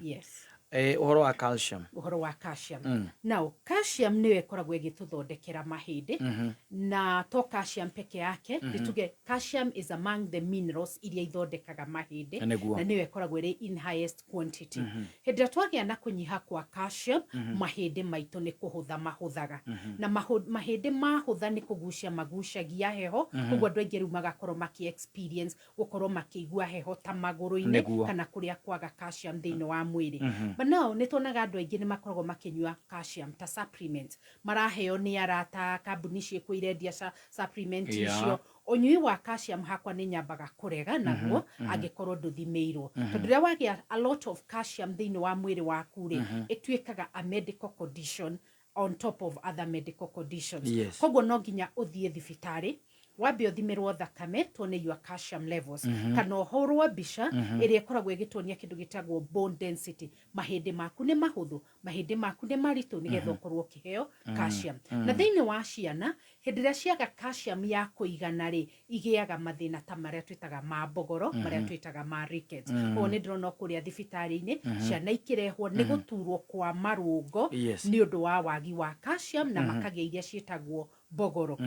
B: Yes.
A: Ũhoro wa calcium.
B: Ũhoro wa calcium. Now, calcium nĩyo ĩkoragwo ĩgĩtũthondekera mahĩndĩ, na to calcium peke yake. Nĩ tuge calcium is among the minerals iria ithondekaga mahĩndĩ, na nĩyo ĩkoragwo ĩrĩ in highest quantity. Hĩndĩ ĩrĩa twagĩa na kũnyiha kwa calcium, mahĩndĩ maitũ nĩ kũhũtha mahũthaga, na mahĩndĩ mahũtha nĩ kũgucia magucagia heho. Koguo andũ aingĩ rĩu magakorwo makĩ experience gũkorwo makĩigua heho ta magũrũ-inĩ, kana kũrĩa kwaga calcium thĩinĩ wa mwĩrĩ. But now nĩ tuonaga andũ aingĩ nĩ makoragwo makĩnyua calcium ta supplement, maraheo nĩ arata, kambuni ciĩkuo irendia supplement icio. Ũnyui wa calcium hakwa nĩ nyambaga kũrega naguo angĩkorwo ndũthimĩirwo, tondũ rĩrĩa wagĩa a lot of calcium thĩinĩ wa mwĩrĩ waku rĩ, ĩtuĩkaga a medical condition on top of other medical conditions. Koguo no nginya ũthiĩ thibitarĩ, wambe ũthimĩrwo thakame tuone your calcium levels, kana ũhũrwo mbica ĩrĩa ĩkoragwo ĩgĩtuonia kĩndũ gĩtagwo bone density, mahĩndĩ maku nĩ mahũthũ, mahĩndĩ maku nĩ maritũ, nĩgetha ũkorwo ũkĩheo calcium. Na thĩinĩ wa ciana, hĩndĩ ĩrĩa ciaga calcium ya kũigana rĩ, igĩaga mathĩna ta marĩa twĩtaga ma mbogoro, marĩa twĩtaga ma rickets. Koguo nĩ ndĩrona o kũrĩa thibitarĩ-inĩ ciana ikĩrehwo nĩ gũturwo kwa marũngo nĩ ũndũ wa wagi wa calcium, na makagĩa iria ciĩtagwo mbogoro.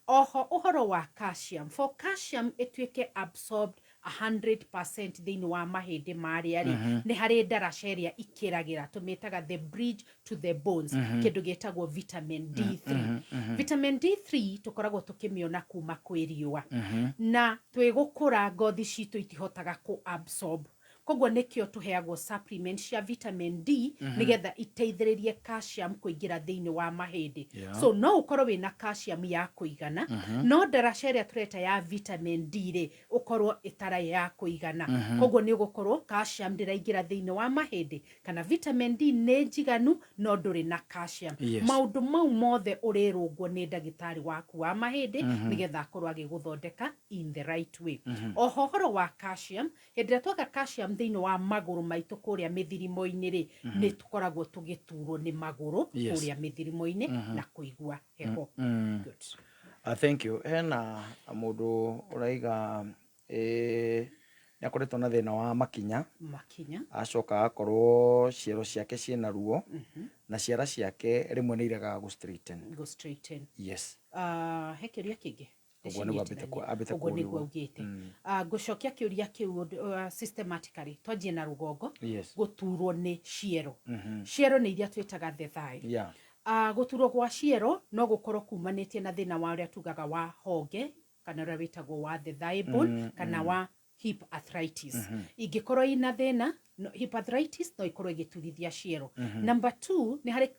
B: Oho ũhoro wa calcium, for calcium ĩtuĩke absorbed 100% thĩinĩ wa mahĩndĩ marĩa rĩ, nĩ harĩ ndaraca ĩrĩa ikĩragĩra, tũmĩtaga the bridge to the bones, kĩndũ gĩtagwo vitamin D3. Vitamin D3 tũkoragwo tũkĩmĩona kuma kwĩ riũa, na twĩgũkũra ngothi citũ itihotaga kũ absorb, koguo nĩkĩo tũheagwo supplement cia vitamin D, nĩgetha iteithĩrĩrie calcium kũingĩra thĩinĩ wa mahĩndĩ. So no ũkorwo wĩna calcium ya kũigana, no ndaraca ĩrĩa tũreta ya vitamin D rĩ, ũkorwo ĩtarĩ ya kũigana, koguo nĩ ũgũkorwo calcium ndĩraingĩra thĩinĩ wa mahĩndĩ, kana vitamin D nĩ njiganu no ndũrĩ na calcium. Maũndũ mau mothe ũrĩrũngwo nĩ ndagĩtarĩ waku wa mahĩndĩ, nĩgetha akorwo agĩgũthondeka in the right way. Oho ũhoro wa calcium, hĩndĩ ĩrĩa twaga calcium thĩinĩ wa magũrũ maitũ kũrĩa mĩthirimo-inĩ rĩ, nĩ tũkoragwo tũgĩturwo nĩ magũrũ kũrĩa mĩthirimo-inĩ na kũigua heho. Good.
A: Thank you. Hena mũndũ ũraiga nĩ akoretwo na thĩna wa makinya.
B: Makinya.
A: Acoka agakorwo ciero ciake ciĩna ruo, na ciara ciake rĩmwe nĩ iregaga gũ straighten.
B: Go straighten.
A: Yes.
B: He kĩũria kĩngĩ?
A: Ũguo nĩguo ambĩte
B: Ũguo nĩguo
A: kũũrio.
B: Augĩte. Ngũcokia kĩũria kĩu systematically. Twanjie na rũgongo. Gũturwo nĩ ciero. Ciero nĩ iria twĩtaga the thigh. Gũturwo gwa ciero no gũkorwo kumanĩtie na thĩna wa ũrĩa tugaga wa honge, kana ũrĩa wĩtagwo wa the thigh bone, kana wa hip arthritis. Ingĩkorwo ina thĩna no, hip arthritis no ikorwo ĩgĩturithia ciero. Number two, nĩ harĩ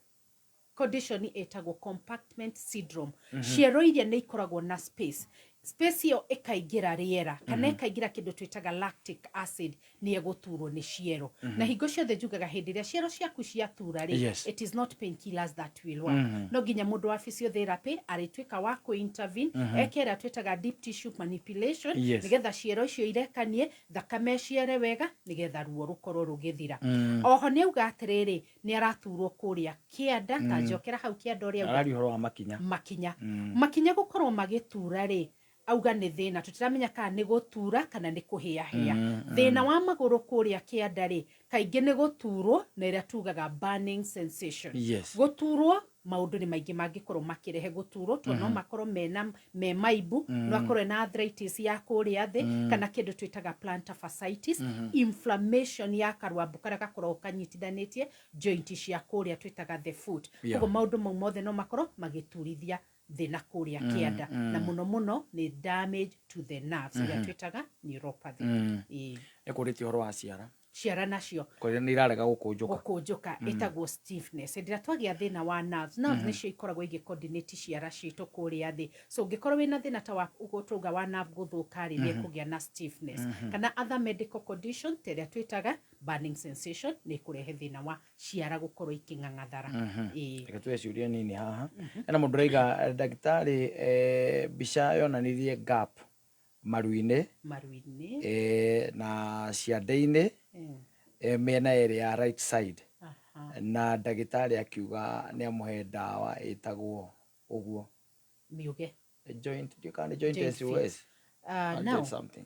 B: condition ĩtagwo compartment syndrome. Ciero iria nĩ ikoragwo na space, space ĩyo ĩkaingĩra rĩera kana ĩkaingĩra kĩndũ twĩtaga lactic acid, nĩ ĩgũturwo nĩ ciero. Na hingo ciothe njugaga hĩndĩ ĩrĩa ciero ciaku ciatura rĩ, it is not painkillers that will work. No nginya mũndũ wa physiotherapy arĩtuĩka wa kũ-intervene, eke ĩrĩa twĩtaga deep tissue manipulation, nĩgetha ciero icio irekanie thakame ciere wega, nĩgetha ruo rũkorwo rũgĩthira. Oho nĩ auga atĩrĩrĩ, nĩ araturwo kũrĩa kĩanda. Ta njokera hau kĩanda ũrĩa auga.
A: Araria ũhoro wa makinya.
B: Makinya. Makinya gũkorwo magĩtura rĩ, auga nĩ thĩna tũtiramenya kana nĩ gũtura kana nĩ kũhĩahĩa. Thĩna wa magũrũ kũrĩa kĩanda rĩ, kaingĩ nĩ gũturwo na ĩrĩa tugaga burning sensation. Gũturwo, maũndũ nĩ maingĩ mangĩkorwo makĩrehe gũturwo, tondũ no makorwo mena me maimbu, no akorwo na arthritis ya kũrĩa thĩ, kana kĩndũ twĩtaga plantar fasciitis, inflammation ya karwambu karĩa gakoragwo kanyitithanĩtie joint cia kũrĩa twĩtaga the foot. Koguo maũndũ mau mothe no makorwo magĩturithia thĩ na kũrĩa kĩanda, na mũno mũno nĩ damage to the nerves, ĩrĩa twĩtaga neuropathy. Ĩĩ.
A: Ekũrĩtie ũhoro wa ciara.
B: Ciara nacio
A: Kũrĩa nĩ irarega gũkũnjũka.
B: Gũkũnjũka ĩtagwo stiffness. Hĩndĩ ĩrĩa twagĩa thĩna wa nerves, nerves nĩcio ikoragwo igĩ coordinate ciara citũ kũrĩa thĩ. So ũngĩkorwo wĩna thĩna ta wa ũguo twauga wa nerve gũthũka rĩ, nĩ ĩkũgĩa na stiffness, kana other medical condition ta ĩrĩa twĩtaga burning sensation, nĩ ĩkũrehe thĩna wa ciara gũkorwo ikĩng'ang'athara. Ĩĩ.
A: Reke tuoe ciũria nini haha. Hena mũndũ ũraiga, ndagĩtarĩ, mbica yonanirie gap maru-inĩ
B: maru-inĩ
A: na ciande-inĩ mĩena ĩrĩ ya right side, na ndagĩtarĩ akiuga nĩ amũhe ndawa ĩtagwo ũguo.
B: Miuge.
A: Joint, ndiũ kana nĩ joint
B: Joint
A: SOS.
B: Now
A: Joint something.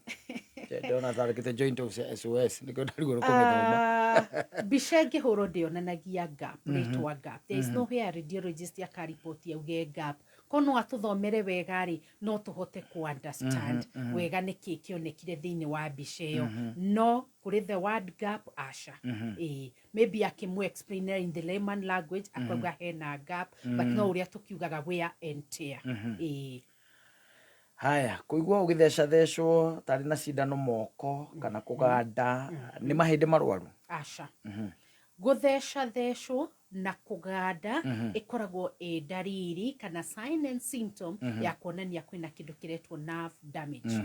A: Ndĩrona tarĩkĩte joint of SOS, nĩkĩo ndarigwo nĩ kũmĩthoma.
B: Mbica ĩngĩhũrwo ndĩonanagia gap, rĩtwa gap. There is no where radiologist akaripoti auge gap. Ko no atũthomere wega rĩ, no tũhote ku understand wega nĩkĩ kĩonekire thĩinĩ wa mbica ĩyo. No kũrĩ the word gap, aca. Ĩĩ, maybe akĩmũ explain in the layman language akauga hena gap, but no ũrĩa tũkiugaga wear and tear. Ĩĩ.
A: Haya, kũigua ũgĩthecathecwo tarĩ na cindano moko kana kũganda, nĩ mahĩndĩ marwaru?
B: Aca. Gũthecathecwo na kũganda ĩkoragwo ĩ ndariri kana sign and symptom ya kuonania kwĩna kĩndũ kĩretwo nerve damage.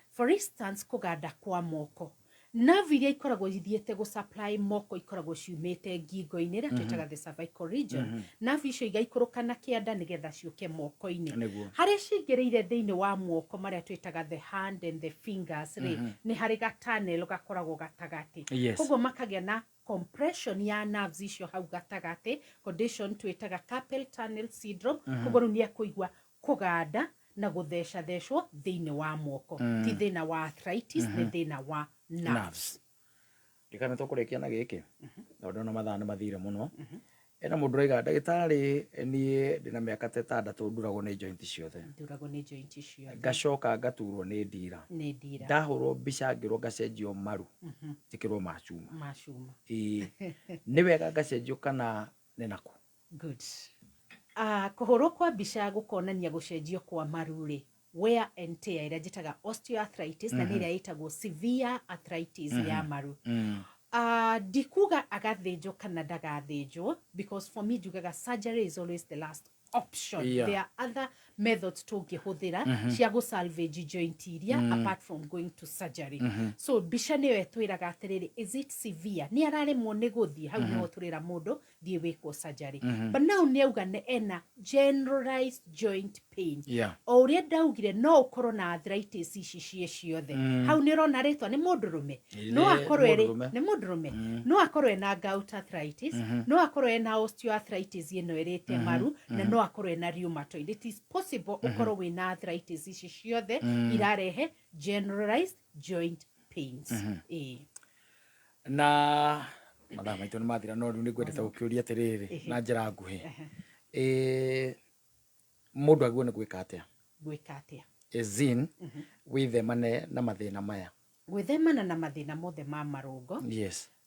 B: For instance, kũganda kwa moko, nerve iria ikoragwo ithiĩte gũ supply moko ikoragwo ciumĩte ngingo-inĩ ĩrĩa twĩtaga the cervical region. Nerve icio igaikũrũka na kĩanda nĩgetha ciũke moko-inĩ. Harĩa cingĩrĩire thĩinĩ wa moko marĩa twĩtaga the hand and the fingers rĩ, nĩ harĩ gatanelo gakoragwo gatagatĩ. Koguo makagĩa na compression ya nerves icio hau gatagatĩ, condition twĩtaga carpal tunnel syndrome. Koguo rĩu nĩ ekũigua kũganda na gũthecathecwo thĩinĩ wa moko. Ti thĩna wa arthritis, nĩ thĩna wa nerves.
A: Nerves. Ndikana tũkũrĩkia na gĩkĩ tondũ ndona mathaa nĩ mathire mũno. Ena mũndũ ũraiga, ndagĩtarĩ, niĩ ndĩna mĩaka ta 6 nduragwo nĩ joint ciothe.
B: Nduragwo nĩ joint ciothe.
A: Ngacoka ngaturwo nĩ ndira.
B: Nĩ ndira.
A: Ndahũrwo mbica ngĩrwo ngacenjio maru, njĩkĩrwo ma cuma.
B: Ma cuma.
A: Ĩĩ, nĩ wega ngacenjio kana nĩ nakũ?
B: Good. Kũhũrwo kwa mbica gũkonania gũcenjio kwa maru rĩ, wear and tear ĩrĩa njĩtaga osteoarthritis, na nĩ ĩrĩa ĩtagwo severe arthritis ya maru. Ndikuga agathĩnjwo kana ndagathĩnjwo, because for me njugaga surgery is always the last option. There are other methods tũngĩhũthĩra cia gũ salvage joint iria apart from going to surgery. So mbica nĩyo ĩtwĩraga atĩrĩrĩ, is it severe, nĩ araremwo nĩ gũthiĩ, hau nĩho tũrĩra mũndũ thiĩ wĩkwo surgery. But now nĩ auga nĩ ena generalized joint pain. O ũrĩa ndaugire, no ũkorwo na arthritis ici ciĩ ciothe. Hau nĩ ũrona rĩtwa nĩ mũndũrũme.
A: Ĩĩ,
B: No
A: nĩ
B: akorwo ĩrĩ
A: mũndũrũme.
B: Nĩ mũndũrũme. No akorwo ena gout arthritis, no akorwo ena osteoarthritis ĩno ĩrĩte maru, na no akorwo ena rheumatoid. It is possible ũkorwo wĩna arthritis ici ciothe irarehe generalized joint pains. Ĩĩ.
A: Na mathaa maitũ nĩ mathira, no rĩu nĩ ngwendete gũkĩũria atĩrĩrĩ na njĩra nguhĩ. Mũndũ agĩrĩirwo nĩ gwĩka atĩa?
B: Gwĩka atĩa?
A: As in, wĩthemane na mathĩna maya.
B: Gwĩthemana na mathĩna mothe ma marũngo.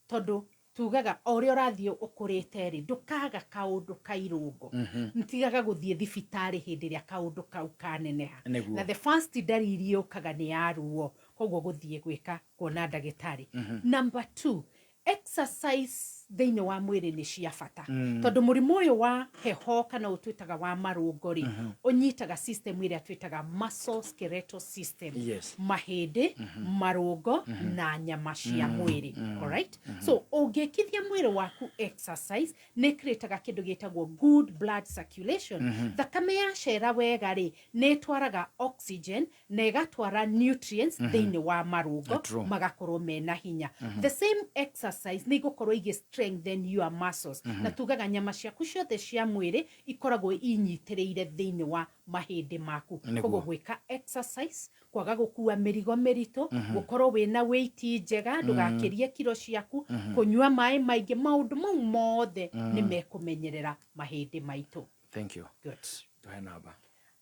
B: Tondũ tugaga o ũrĩa ũrathiĩ ũkũrĩte rĩ, ndũkaga kaũndũ ka irũngo. Ntigaga gũthiĩ thibitarĩ hĩndĩ ĩrĩa kaũndũ kau kaneneha. Na the first ndariri yũkaga nĩ ya ruo, koguo gũthiĩ gwĩka kuona ndagĩtarĩ. Number two, exercise thĩinĩ wa mwĩrĩ nĩ cia bata, tondũ mũrimũ ũyũ wa heho kana ũyũ twĩtaga wa marũngo rĩ, ũnyitaga system ĩrĩa twĩtaga muscle skeletal system. Mahĩndĩ, marũngo na nyama cia mwĩrĩ. Alright? So ũngĩkithia mwĩrĩ waku exercise, nĩ createaga kĩndũ gĩtagwo good blood circulation. Thakame yacera wega rĩ, nĩ ĩtwaraga oxygen na ĩgatwara nutrients thĩinĩ wa marũngo, magakorwo mena hinya. The same exercise nĩ igũkorwo igĩ strengthen your muscles. Na tugaga nyama ciaku ciothe cia mwĩrĩ ikoragwo inyitĩrĩire thĩinĩ wa mahĩndĩ maku. Koguo gwĩka exercise, kwaga gũkua mĩrigo mĩritũ, gũkorwo wĩna weight njega, ndũgakĩrie kiro ciaku, kũnyua maĩ maingĩ, maũndũ mau mothe nĩ mekũmenyerera mahĩndĩ maitũ.
A: Thank you.
B: Good.
A: Tuhe namba.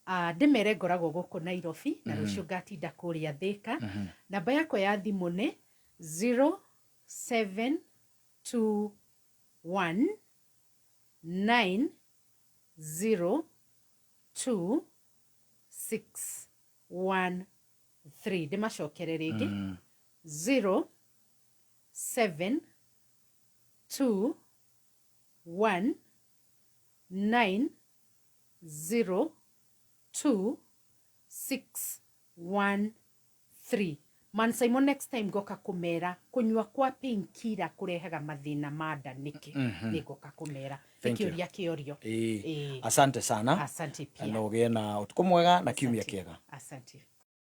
B: Ndĩmere ngoragwo gũkũ Nairobi na rũciũ ngatinda kũrĩa Thĩka. Namba yakwa ya thimũ nĩ 0721 902 613. Ndĩmacokere rĩngĩ, 7 2 1 9 0 2 6 1 3. Man Simon, next time ngoka kumera kunyua kwa painkiller kurehaga mathina ma nda niki. Nĩ ngoka kumera.
A: Thank you.
B: Kĩũria kĩorio.
A: Ĩĩ.
B: Ĩĩ.
A: Asante sana.
B: Asante pia.
A: Na ũgĩe na ũtukũ mwega na kiumia
B: Asante.
A: kĩega.
B: Asante.